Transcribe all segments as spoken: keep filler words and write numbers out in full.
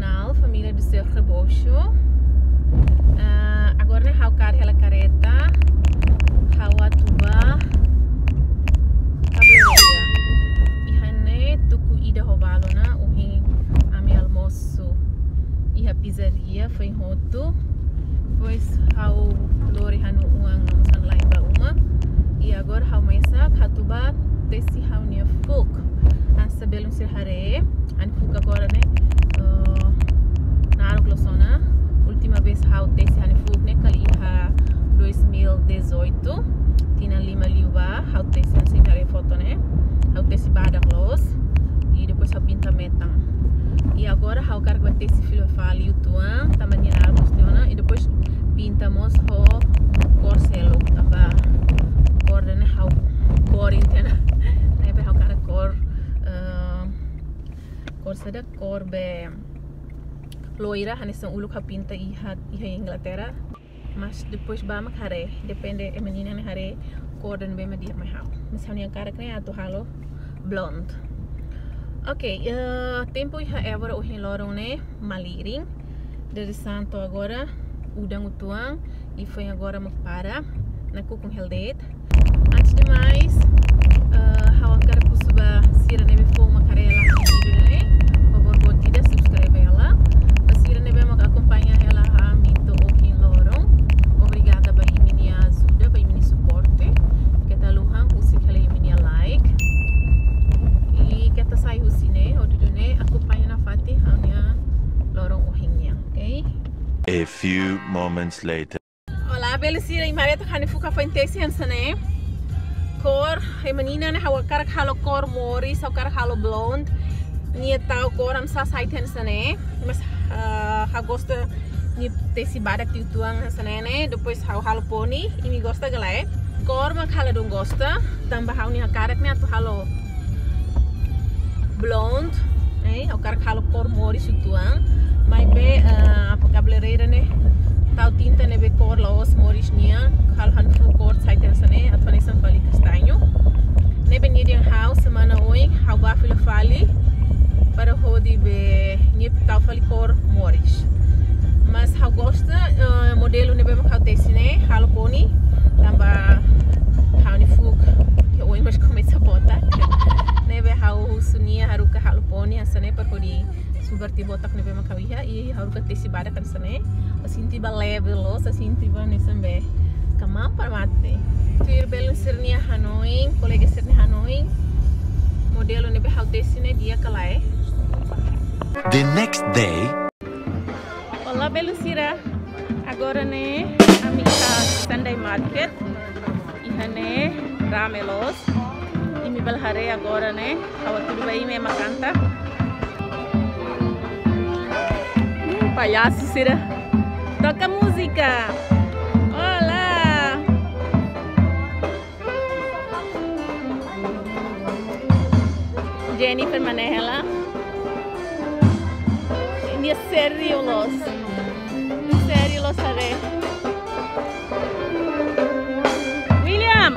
Nal, família do Senhor Rebocho. Ah, agora ne'e ha'u hakarak hela kareta, ha'u atu ba kabeleireira. Iha ne'e tuku ida ho balu ona, ohin ami almosu iha pizzaria, foin hotu. Depois ha'u lori ha'u-nia oan no osan-la'en ba uma. I agora ha'u mesak atu ba tesi ha'u-nia fuuk. Hanesan belun sira haree, ha'u-nia fuuk agora ne'e, eh, naruk loos ona. Última vez ha'u tesi ha'u-nia fuuk ne'e kala iha dois mil e dezoito. Tinan lima liubá, ha'u tesi hanesan imi haree foto ne'e. Ha'u tesi badak loos. I depois ha'u pinta metan. I agora ha'u hakarak ba tesi fila fali uitoan, tanba nia naruk loos tiha ona. I depois pinta mós ho kór seluk, tanba kór ida-ne'e ha'u kór ida-ne'e. Ne'ebé ha'u hakarak kór, eh, kór saida, kór be loira, hanesan uluk ha'u pinta iha, iha Inglaterra. Mas depois ba mak haree, depende ema ninian haree kór ida ne'ebé mak di'ak mai ha'u. Mas ha'u-nia hakarak ne'e atu halo blonde. Ok, eh, tempu iha Évora ohin loron ne'e malirin. Dadeer-saan to'o agora udan uitoan, i foin agora mak para, nakukun hela de'it. Antes de mais, eh, ha'u hakarak husu ba sira ne'ebé foun mak haree hela vídeo ne'e, favór boot ida subscribe hela. Ba sira ne'ebé mak akompaña hela ami to'o ohin loron, obrigada ba imi-nia ajuda, ba imi-nia suporte. Keta haluha husik hela imi-nia like. I keta sai husi ne'e, hodi nune'e akompaña nafatin ha'u-nia loron ohin nian, ok? A few moments later. Olá, belun sira, imi haree took ha'u-nia fuuk foin tesi hanesan ne'e. Kór, ema ninian ne'e ha'u hakarak halo kór moris, ha'u hakarak halo blonde. Nia tau kór hanesan sa'e hanesan ne'e. Mas, ah, ha'u gosta nia tesi badak tiha uitoan hanesan ne'e ne'e. Depois ha'u halo poni, imi gosta ka lae? Kór mak ha'u ladún gosta, tanba ha'u-nia hakarak ne'e atu halo blonde, eh, ha'u hakarak halo kór moris uitoan. Maibé, eh, apa, kabeleireira ne'e tau tinta ne'ebé kór la'ós moris nian, halo ha'u-nia fuuk kór sa'e hanesan ne'e, atu hanesan fali kastañu. Ne'ebé nia dehan ha'u semana oin, ha'u ba fila fali, para hodi be nia tau fali kór moris. Mas ha'u gosta, eh, modelu ne'ebé mak ha'u tesi ne'e, halo poni, tanba ha'u-nia fuuk iha oin mós komesa botak. Ne'ebé ha'u husu nia haruka halo poni hanesan ne'e para hodi subar tiha botak ne'ebé mak ha'u iha, i haruka tesi badak hanesan ne'e. Ha'u sente ba leve loos, ha'u sente ba hanesan be kmaan para mate. Tuir belun sira-nia hanoin, kolega sira-nia hanoin, modelu ne'ebé ha'u tesi ne'e di'ak ka lae? The next day. Olá, belun sira. Agora ne'e ami iha Sunday Market. Iha ne'e rame loos. Imi bele haree agora ne'e. Ha'u hatudu ba imi ema kanta. Hmm, palhaço sira. Toca música. Olá. Jennifer maneha hela. Nia sériu loos. Sériu loos haree. William.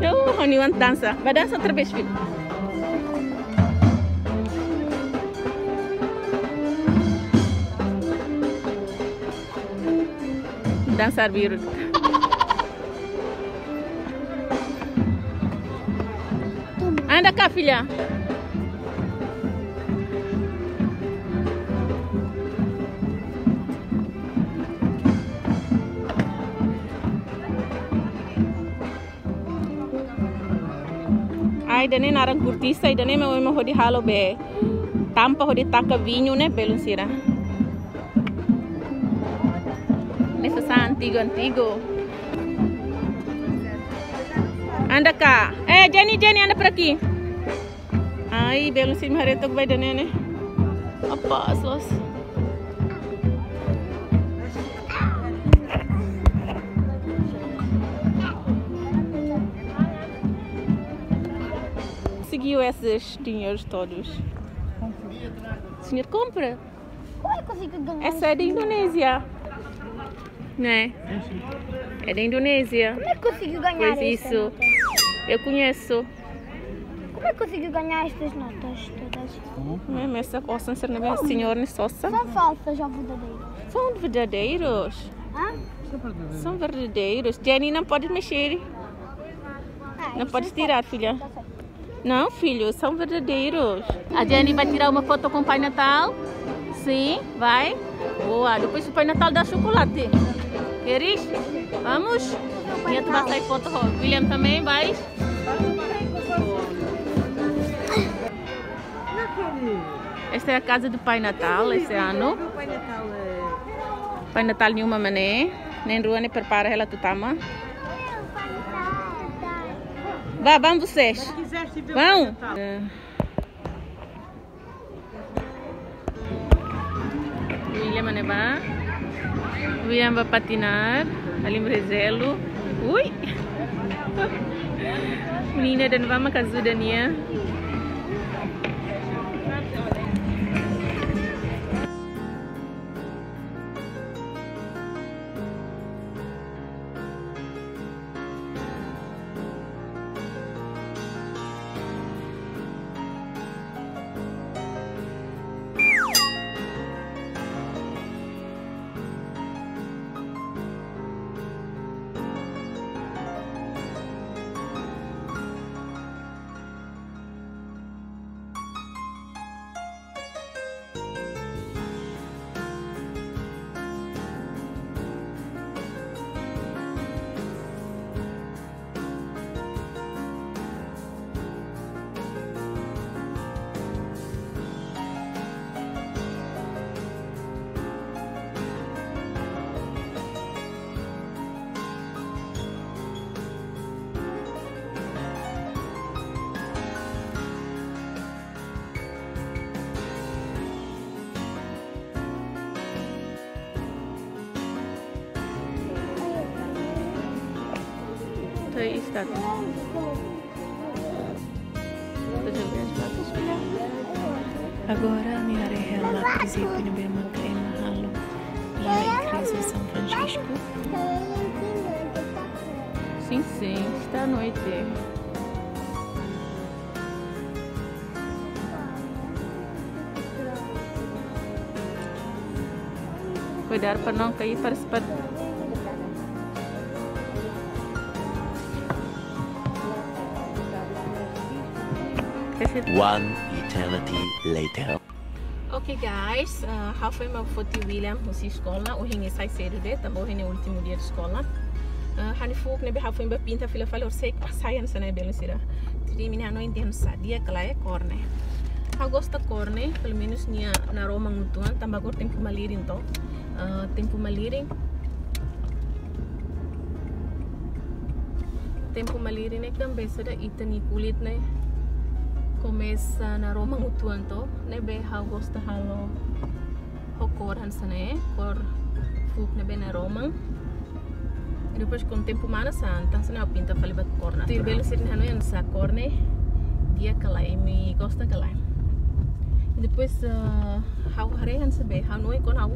Oh, ha'u-nia oan dansa. Ba dansa outra vez, filho. Dansa biru. Anda cá, filha. Ai, ida-ne'e naran kurtisa, ida-ne'e mak ema hodi halo be tampa hodi taka viñu ne'e, belun sira. Ne'e sasán antigu, antigu. Anda cá. Eh, Jenny, Jenny, anda por aqui. Ai, belun sira, imi haree took ba ida-ne'e ne'e. Apa, loos. Conseguiu esses dinheiros todos. Senhor, compra. Essa é da Indonésia. Né? É da Indonésia. Como é que conseguiu ganhar Pois esta isso. nota? Eu conheço. Como é que conseguiu ganhar estas notas todas? Mesmo essa coisa, não sei nem bem, senhor, nem só sa- São falsas ou verdadeiras? São verdadeiros. Hã? São verdadeiros. Jenny, não pode mexer. Ah, Não isso pode é tirar, falso. filha. Já sei. Não, filho, são verdadeiros. A Jenny vai tirar uma foto com o Pai Natal. Sim, vai. Boa, depois o Pai Natal dá chocolate. Queres? Vamos? Minha tu vai sair foto. William também, vai. Esta é a casa do Pai Natal, esse ano. Pai Natal nia uma mak ne'e. Na'in-rua ne'e prepara hela atu tama. Vá, vão vocês. Vão. William mak ne'e bá. William bá patinar, Alim rezelu. Ui. Menina dan mama ajuda nia. Ita está. Agora, ami haree hela prezépiu ne'ebé mak ema halo iha Igreja São Francisco. Sim, sim, está à noite. Cuidado para não cair para se per- One eternity later. Ok, guys, ah, ha'u foin mai foti William husi eskola, ohin nia sai sedu de'it, tanba ohin ne'e últimu dia de eskola. Ah, ha'u-nia fuuk ne'ebé ha'u foin bá pinta fila fali, orsida mak sai hanesan ne'e, belun sira. Jadi, imi-nia hanoin dehan sá, di'ak ka lae kór ne'e? Ha'u gosta kór ne'e, pelumenus nia naroman uitoan, tanba agora tempu malirin to. Ah, tempu malirin. Tempu malirin ne'e kan biasa ita-nia kulit ne'e komesa naroman uitoan to, ne'ebé ha'u gosta halo ho kór hanesan ne'e, kór fuuk ne'ebé naroman. Depois, kuandu tempu manas, ah, entaun hanesan ne'e ha'u pinta fali ba kór naturál. Entaun belun sira-nia hanoin hanesan kór ne'e di'ak ka lae, imi gosta ka lae? Depois, ah, ha'u haree hanesan ne'ebé, ha'u hanoin kuandu ha'u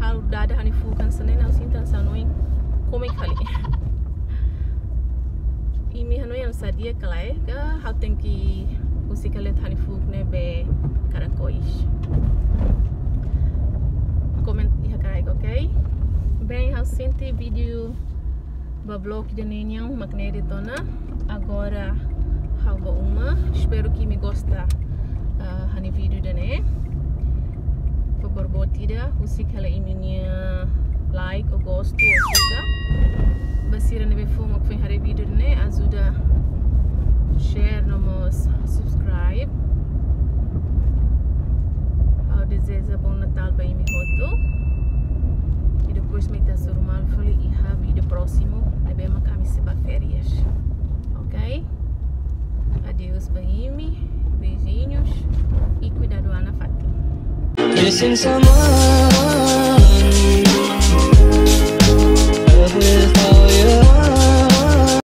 halo dada ha'u-nia fuuk hanesan ne'e, ha'u sente hanesan hanoin kómiku fali. Imi hanoin hanesan di'ak ka lae, ka ha'u tenke husik hela ha'u-nia fuuk ne'ebé karakois? Komenta iha kraik, ok? Bem, ha'u sente vídeo ba vlog ida-ne'e nian mak ne'e de'it ona. Agora ha'u bá uma. Espero que imi gosta, ah, ha'u-nia vídeo ida-ne'e. Favór boot ida, husik hela imi-nia like, ou gosto, ou suka. Ba sira ne'ebé foin mak foin haree vídeo ne'e, ajuda share no mós subscribe. Ha'u dezeja Bom Natal ba imi hotu. I depois mak ita hasoru malu fali iha vídeo próximo, ne'ebé mak ami sei bá férias. Ok? Adeus ba imi, beijinhos e cuidado lá na Fátima. Missing someone.